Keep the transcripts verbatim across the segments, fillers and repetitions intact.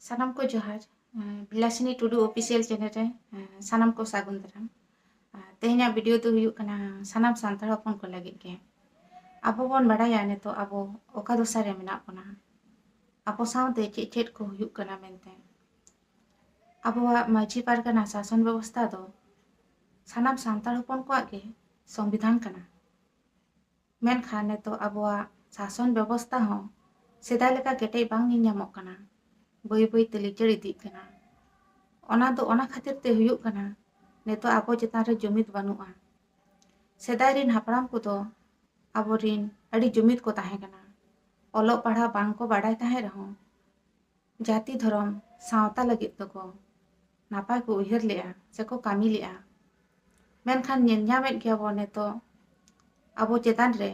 ᱥᱟᱱᱟᱢ ᱠᱚ ᱡᱚᱦᱟᱨ᱾ ᱵᱤᱞᱟᱥᱤᱱᱤ ᱴᱩᱰᱩ ᱚᱯᱷᱤᱥᱤᱭᱟᱞ ᱪᱮᱱᱮᱞ ᱨᱮ ᱥᱟᱱᱟᱢ ᱠᱚ ᱥᱟᱹᱜᱩᱱ ᱫᱟᱨᱟᱢ᱾ ᱛᱮᱦᱮᱧᱟᱜ ᱵᱷᱤᱰᱤᱭᱳ ᱫᱚ ᱦᱩᱭᱩᱜ ᱠᱟᱱᱟ ᱥᱟᱱᱟᱢ ᱥᱟᱱᱛᱟᱲ ᱦᱚᱯᱚᱱ ᱠᱚ ᱞᱟᱹᱜᱤᱫ ᱜᱮ᱾ ᱟᱵᱚ ᱵᱚᱱ ᱵᱟᱲᱟᱭᱟ ᱱᱤᱛᱚᱜ ᱟᱵᱚ ᱚᱠᱟ ᱫᱚᱥᱟ ᱨᱮ ᱢᱮᱱᱟᱜ ᱵᱚᱱᱟ, ᱟᱵᱚ ᱥᱟᱶᱛᱮ ᱪᱮᱫ ᱪᱮᱫ ᱠᱚ ᱦᱩᱭᱩᱜ ᱠᱟᱱᱟ ᱢᱮᱱᱛᱮ᱾ ᱟᱵᱚᱣᱟᱜ ᱢᱟᱹᱡᱷᱤ ᱯᱟᱨᱜᱟᱱᱟ ᱥᱟᱥᱚᱱ ᱵᱮᱵᱚᱥᱛᱷᱟ ᱫᱚ ᱥᱟᱱᱟᱢ ᱥᱟᱱᱛᱟᱲ ᱦᱚᱯᱚᱱ ᱠᱚᱣᱟᱜ ᱜᱮ ᱥᱚᱝᱵᱤᱫᱷᱟᱱ ᱠᱟᱱᱟ᱾ ᱢᱮᱱᱠᱷᱟᱱ ᱱᱤᱛᱚᱜ ᱟᱵᱚᱣᱟᱜ ᱥᱟᱥᱚᱱ ᱵᱮᱵᱚᱥᱛᱷᱟ ᱦᱚᱸ ᱥᱮᱫᱟᱭ ᱞᱮᱠᱟ ᱠᱮᱴᱮᱡ ᱵᱟᱝ ᱧᱮᱞ ᱧᱟᱢᱚᱜ ᱠᱟᱱᱟ᱾ ᱵᱟᱹᱭ ᱵᱟᱹᱭ ᱛᱮ ᱞᱤᱪᱟᱹᱲ ᱤᱫᱤᱜ ᱠᱟᱱᱟ᱾ ᱚᱱᱟ ᱫᱚ ᱚᱱᱟ ᱠᱷᱟᱹᱛᱤᱨ ᱛᱮ ᱦᱩᱭᱩᱜ ᱠᱟᱱᱟ, ᱱᱤᱛᱚᱜ ᱟᱵᱚ ᱪᱮᱛᱟᱱ ᱨᱮ ᱡᱩᱢᱤᱫ ᱵᱟᱹᱱᱩᱜᱼᱟ᱾ ᱥᱮᱫᱟᱭ ᱨᱮᱱ ᱦᱟᱯᱲᱟᱢ ᱠᱚᱫᱚ ᱟᱵᱚᱨᱮᱱ ᱟᱹᱰᱤ ᱡᱩᱢᱤᱫ ᱠᱚ ᱛᱟᱦᱮᱸ ᱠᱟᱱᱟ᱾ ᱚᱞᱚᱜ ᱯᱟᱲᱦᱟᱣ ᱵᱟᱝ ᱠᱚ ᱵᱟᱰᱟᱭ ᱛᱟᱦᱮᱸ ᱨᱮᱦᱚᱸ, ᱡᱟᱹᱛᱤ ᱫᱷᱚᱨᱚᱢ ᱥᱟᱶᱛᱟ ᱞᱟᱹᱜᱤᱫ ᱫᱚᱠᱚ ᱱᱟᱯᱟᱭ ᱠᱚ ᱩᱭᱦᱟᱹᱨ ᱞᱮᱜᱼᱟ ᱥᱮᱠᱚ ᱠᱟᱹᱢᱤ ᱞᱮᱜᱼᱟ᱾ ᱢᱮᱱᱠᱷᱟᱱ ᱧᱮᱞ ᱧᱟᱢᱮᱫ ᱜᱮᱭᱟᱵᱚᱱ ᱱᱤᱛᱚᱜ ᱟᱵᱚ ᱪᱮᱛᱟᱱ ᱨᱮ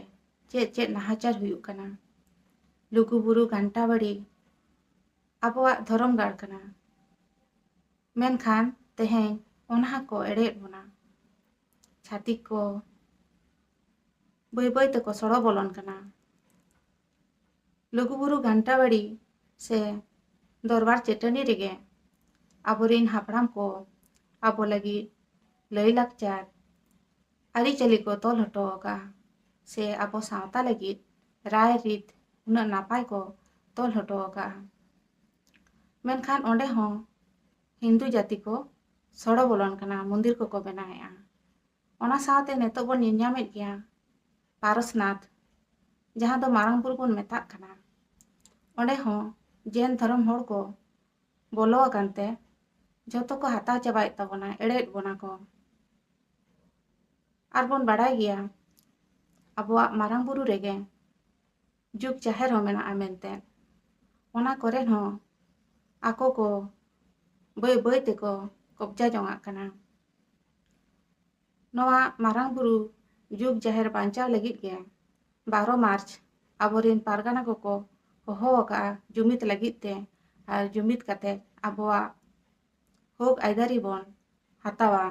ᱪᱮᱫ ᱪᱮᱫ ᱱᱟᱦᱟᱪᱟᱨ ᱦᱩᱭᱩᱜ ᱠᱟᱱᱟ᱾ ᱞᱩᱜᱩᱵᱩᱨᱩ ᱜᱷᱟᱱᱴᱟ ᱵᱟᱲᱤ ᱟᱵᱚᱣᱟᱜ ᱫᱷᱚᱨᱚᱢ ᱜᱟᱲ ᱠᱟᱱᱟ, ᱢᱮᱱᱠᱷᱟᱱ ᱛᱮᱦᱮᱧ ᱚᱱᱟ ᱦᱚᱸᱠᱚ ᱮᱲᱮᱭᱮᱫ ᱵᱚᱱᱟ᱾ ᱪᱷᱟᱹᱛᱤᱠ ᱠᱚ ᱵᱟᱹᱭ ᱵᱟᱹᱭ ᱛᱮᱠᱚ ᱥᱚᱲᱚ ᱵᱚᱞᱚᱱ ᱠᱟᱱᱟ᱾ ᱞᱩᱜᱩᱵᱩᱨᱩ ᱜᱷᱟᱱᱴᱟ ᱵᱟᱲᱤ ᱥᱮ ᱫᱚᱨᱵᱟᱨ ᱪᱟᱹᱴᱟᱹᱱᱤ ᱨᱮᱜᱮ ᱟᱵᱚᱨᱮᱱ ᱦᱟᱯᱲᱟᱢ ᱠᱚ ᱟᱵᱚ ᱞᱟᱹᱜᱤᱫ ᱞᱟᱹᱭ ᱞᱟᱠᱪᱟᱨ, ᱟᱹᱨᱤᱪᱟᱹᱞᱤ ᱠᱚ ᱛᱚᱞ ᱦᱚᱴᱚ ᱟᱠᱟᱫᱼᱟ, ᱥᱮ ᱟᱵᱚ ᱥᱟᱶᱛᱟ ᱞᱟᱹᱜᱤᱫ ᱨᱟᱭ ᱨᱤᱛ ᱩᱱᱟᱹᱜ ᱱᱟᱯᱟᱭ ᱠᱚ ᱛᱚᱞ ᱦᱚᱴᱚ ᱟᱠᱟᱫᱼᱟ᱾ ᱢᱮᱱᱠᱷᱟᱱ ᱚᱸᱰᱮ ᱦᱚᱸ ᱦᱤᱱᱫᱩ ᱡᱟᱹᱛᱤ ᱠᱚ ᱥᱚᱲᱚ ᱵᱚᱞᱚᱱ ᱠᱟᱱᱟ, ᱢᱚᱱᱫᱤᱨ ᱠᱚᱠᱚ ᱵᱮᱱᱟᱣᱮᱫᱼᱟ᱾ ᱚᱱᱟ ᱥᱟᱶᱛᱮ ᱱᱤᱛᱚᱜ ᱵᱚᱱ ᱧᱮᱞ ᱧᱟᱢᱮᱫ ᱜᱮᱭᱟ ᱯᱟᱨᱚᱥᱱᱟᱛᱷ, ᱡᱟᱦᱟᱸ ᱫᱚ ᱢᱟᱨᱟᱝ ᱵᱩᱨᱩ ᱵᱚᱱ ᱢᱮᱛᱟᱜ ᱠᱟᱱᱟ, ᱚᱸᱰᱮ ᱦᱚᱸ ᱡᱮᱱ ᱫᱷᱚᱨᱚᱢ ᱦᱚᱲ ᱠᱚ ᱵᱚᱞᱚ ᱟᱠᱟᱱ ᱛᱮ ᱡᱷᱚᱛᱚ ᱠᱚ ᱦᱟᱛᱟᱣ ᱪᱟᱵᱟᱭᱮᱫ ᱛᱟᱵᱚᱱᱟ, ᱮᱲᱮᱭᱮᱫ ᱵᱚᱱᱟ ᱠᱚ᱾ ᱟᱨ ᱵᱚᱱ ᱵᱟᱲᱟᱭ ᱜᱮᱭᱟ ᱟᱵᱚᱣᱟᱜ ᱢᱟᱨᱟᱝ ᱵᱩᱨᱩ ᱨᱮᱜᱮ ᱡᱩᱜᱽ ᱡᱟᱦᱮᱨ ᱦᱚᱸ ᱢᱮᱱᱟᱜᱼᱟ ᱢᱮᱱᱛᱮ᱾ ᱚᱱᱟ ᱠᱚᱨᱮ ᱦᱚᱸ ᱟᱠᱚ ᱠᱚ ᱵᱟᱹᱭ ᱵᱟᱹᱭ ᱛᱮᱠᱚ ᱠᱚᱵᱽᱡᱟ ᱡᱚᱝᱟᱜ ᱠᱟᱱᱟ᱾ ᱱᱚᱣᱟ ᱢᱟᱨᱟᱝ ᱵᱩᱨᱩ ᱡᱩᱜᱽ ᱡᱟᱦᱮᱨ ᱵᱟᱧᱪᱟᱣ ᱞᱟᱹᱜᱤᱫ ᱜᱮ ᱵᱟᱨᱚ ᱢᱟᱨᱪ ᱟᱵᱚᱨᱮᱱ ᱯᱟᱨᱜᱟᱱᱟ ᱠᱚᱠᱚ ᱦᱚᱦᱚ ᱟᱠᱟᱫᱼᱟ ᱡᱩᱢᱤᱫ ᱞᱟᱹᱜᱤᱫ ᱛᱮ, ᱟᱨ ᱡᱩᱢᱤᱫ ᱠᱟᱛᱮ ᱟᱵᱚᱣᱟᱜ ᱦᱚᱠ ᱟᱹᱭᱫᱟᱹᱨᱤ ᱵᱚᱱ ᱦᱟᱛᱟᱣᱟ᱾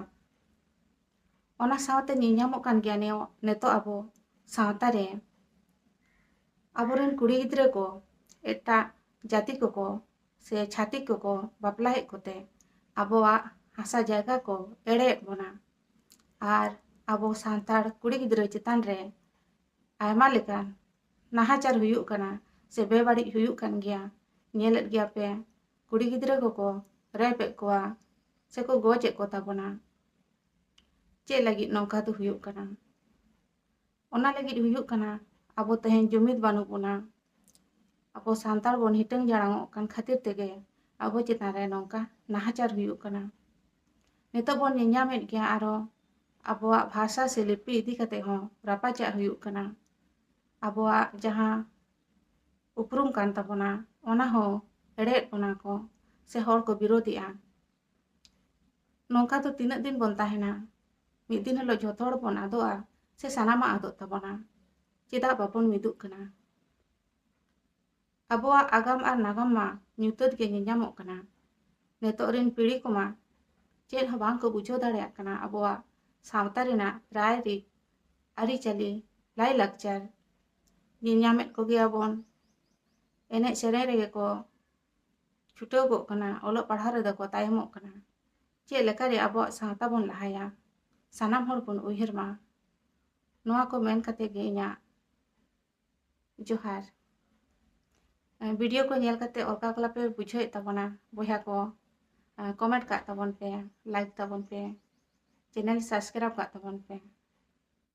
ᱚᱱᱟ ᱥᱟᱶᱛᱮ ᱧᱮᱞ ᱧᱟᱢᱚᱜ ᱠᱟᱱ ᱜᱮᱭᱟ ᱱᱮ-, ᱱᱤᱛᱚᱜ ᱟᱵᱚ ᱥᱟᱶᱛᱟ ᱨᱮ ᱟᱵᱚᱨᱮᱱ ᱠᱩᱲᱤ ᱜᱤᱫᱽᱨᱟᱹ ᱠᱚ ᱮᱴᱟᱜ ᱡᱟᱹᱛᱤ ᱠᱚᱠᱚ ᱥᱮ ᱪᱷᱟᱹᱛᱤᱠ ᱠᱚᱠᱚ ᱵᱟᱯᱞᱟᱭᱮᱫ ᱠᱚᱛᱮ ᱟᱵᱚᱣᱟᱜ ᱦᱟᱥᱟ ᱡᱟᱭᱜᱟ ᱠᱚ ᱮᱲᱮᱭᱮᱫ ᱵᱚᱱᱟ᱾ ᱟᱨ ᱟᱵᱚ ᱥᱟᱱᱛᱟᱲ ᱠᱩᱲᱤ ᱜᱤᱫᱽᱨᱟᱹ ᱪᱮᱛᱟᱱ ᱨᱮ ᱟᱭᱢᱟ ᱞᱮᱠᱟᱱ ᱱᱟᱦᱟᱪᱟᱨ ᱦᱩᱭᱩᱜ ᱠᱟᱱᱟ ᱥᱮ ᱵᱮᱵᱟᱹᱲᱤᱡ ᱦᱩᱭᱩᱜ ᱠᱟᱱ ᱜᱮᱭᱟ᱾ ᱧᱮᱞᱮᱫ ᱜᱮᱭᱟ ᱯᱮ, ᱠᱩᱲᱤ ᱜᱤᱫᱽᱨᱟᱹ ᱠᱚᱠᱚ ᱨᱮᱯ ᱮᱫ ᱠᱚᱣᱟ ᱥᱮᱠᱚ ᱜᱚᱡ ᱮᱫ ᱠᱚ ᱛᱟᱵᱚᱱᱟ᱾ ᱪᱮᱫ ᱞᱟᱹᱜᱤᱫ ᱱᱚᱝᱠᱟ ᱫᱚ ᱦᱩᱭᱩᱜ ᱠᱟᱱᱟ? ᱚᱱᱟ ᱞᱟᱹᱜᱤᱫ ᱦᱩᱭᱩᱜ ᱠᱟᱱᱟ, ᱟᱵᱚ ᱛᱮᱦᱮᱧ ᱡᱩᱢᱤᱫ ᱵᱟᱹᱱᱩᱜ ᱵᱚᱱᱟ᱾ ᱟᱵᱚ ᱥᱟᱱᱛᱟᱲ ᱵᱚᱱ ᱦᱤᱴᱟᱹᱝ ᱡᱟᱲᱟᱝᱚᱜ ᱠᱟᱱ ᱠᱷᱟᱹᱛᱤᱨ ᱛᱮᱜᱮ ᱟᱵᱚ ᱪᱮᱛᱟᱱ ᱨᱮ ᱱᱚᱝᱠᱟ ᱱᱟᱦᱟᱪᱟᱨ ᱦᱩᱭᱩᱜ ᱠᱟᱱᱟ᱾ ᱱᱤᱛᱚᱜ ᱵᱚᱱ ᱧᱮᱧᱟᱢᱮᱫ ᱜᱮᱭᱟ, ᱟᱨᱚ ᱟᱵᱚᱣᱟᱜ ᱵᱷᱟᱥᱟ ᱥᱮ ᱞᱤᱯᱤ ᱤᱫᱤ ᱠᱟᱛᱮ ᱦᱚᱸ ᱨᱟᱯᱟᱪᱟᱜ ᱦᱩᱭᱩᱜ ᱠᱟᱱᱟ᱾ ᱟᱵᱚᱣᱟᱜ ᱡᱟᱦᱟᱸ ᱩᱯᱨᱩᱢ ᱠᱟᱱ ᱛᱟᱵᱚᱱᱟ, ᱚᱱᱟ ᱦᱚᱸ ᱮᱲᱮᱭᱮᱫ ᱵᱚᱱᱟ ᱠᱚ ᱥᱮ ᱦᱚᱲ ᱠᱚ ᱵᱤᱨᱳᱫᱮᱜᱼᱟ᱾ ᱱᱚᱝᱠᱟ ᱫᱚ ᱛᱤᱱᱟᱹᱜ ᱫᱤᱱ ᱵᱚᱱ ᱛᱟᱦᱮᱱᱟ? ᱢᱤᱫ ᱫᱤᱱ ᱦᱤᱞᱳᱜ ᱡᱷᱚᱛᱚ ᱦᱚᱲ ᱵᱚᱱ ᱟᱫᱚᱜᱼᱟ ᱥᱮ ᱥᱟᱱᱟᱢᱟᱜ ᱟᱫᱚᱜ ᱛᱟᱵᱚᱱᱟ? ᱪᱮᱫᱟᱜ ᱵᱟᱵᱚᱱ ᱢᱤᱫᱚᱜ ᱠᱟᱱᱟ? ᱟᱵᱚᱣᱟᱜ ᱟᱜᱟᱢ ᱟᱨ ᱱᱟᱜᱟᱢ ᱢᱟ ᱧᱩᱛᱟᱹᱛ ᱜᱮ ᱧᱮᱧᱟᱢᱚᱜ ᱠᱟᱱᱟ᱾ ᱱᱤᱛᱚᱜ ᱨᱮᱱ ᱯᱤᱲᱦᱤ ᱠᱚᱢᱟ ᱪᱮᱫ ᱦᱚᱸ ᱵᱟᱝ ᱠᱚ ᱵᱩᱡᱷᱟᱹᱣ ᱫᱟᱲᱮᱭᱟᱜ ᱠᱟᱱᱟ ᱟᱵᱚᱣᱟᱜ ᱥᱟᱶᱛᱟ ᱨᱮᱱᱟᱜ ᱨᱟᱭᱨᱤᱛ, ᱟᱹᱨᱤᱪᱟᱹᱞᱤ, ᱞᱟᱭᱼᱞᱟᱠᱪᱟᱨ᱾ ᱧᱮᱧᱟᱢᱮᱫ ᱠᱚᱜᱮᱭᱟᱵᱚᱱ, ᱮᱱᱮᱡ ᱥᱮᱨᱮᱧ ᱨᱮᱜᱮ ᱠᱚ ᱪᱷᱩᱴᱟᱹᱣ ᱠᱚᱜ ᱠᱟᱱᱟ, ᱚᱞᱚᱜ ᱯᱟᱲᱦᱟᱣ ᱨᱮᱫᱚ ᱠᱚ ᱛᱟᱭᱚᱢᱚᱜ ᱠᱟᱱᱟ᱾ ᱪᱮᱫ ᱞᱮᱠᱟᱨᱮ ᱟᱵᱚᱣᱟᱜ ᱥᱟᱶᱛᱟ ᱵᱚᱱ ᱞᱟᱦᱟᱭᱟ, ᱥᱟᱱᱟᱢ ᱦᱚᱲ ᱵᱚᱱ ᱩᱭᱦᱟᱹᱨ ᱢᱟ, ᱱᱚᱣᱟ ᱠᱚ ᱢᱮᱱ ᱠᱟᱛᱮ ᱜᱮ ᱤᱧᱟᱹᱜ ᱡᱚᱦᱟᱨ᱾ ᱵᱷᱤᱰᱤᱭᱳ ᱠᱚ ᱧᱮᱞ ᱠᱟᱛᱮ ᱚᱠᱟ ᱞᱮᱠᱟ ᱯᱮ ᱵᱩᱡᱷᱟᱹᱣᱮᱫ ᱛᱟᱵᱚᱱᱟ ᱵᱚᱭᱦᱟ ᱠᱚ, ᱠᱚᱢᱮᱱᱴ ᱠᱟᱜ ᱛᱟᱵᱚᱱ ᱯᱮ, ᱞᱟᱭᱤᱠ ᱛᱟᱵᱚᱱ ᱯᱮ, ᱪᱮᱱᱮᱞ ᱥᱟᱵᱥᱠᱨᱟᱭᱤᱵ ᱠᱟᱜ ᱛᱟᱵᱚᱱ ᱯᱮ᱾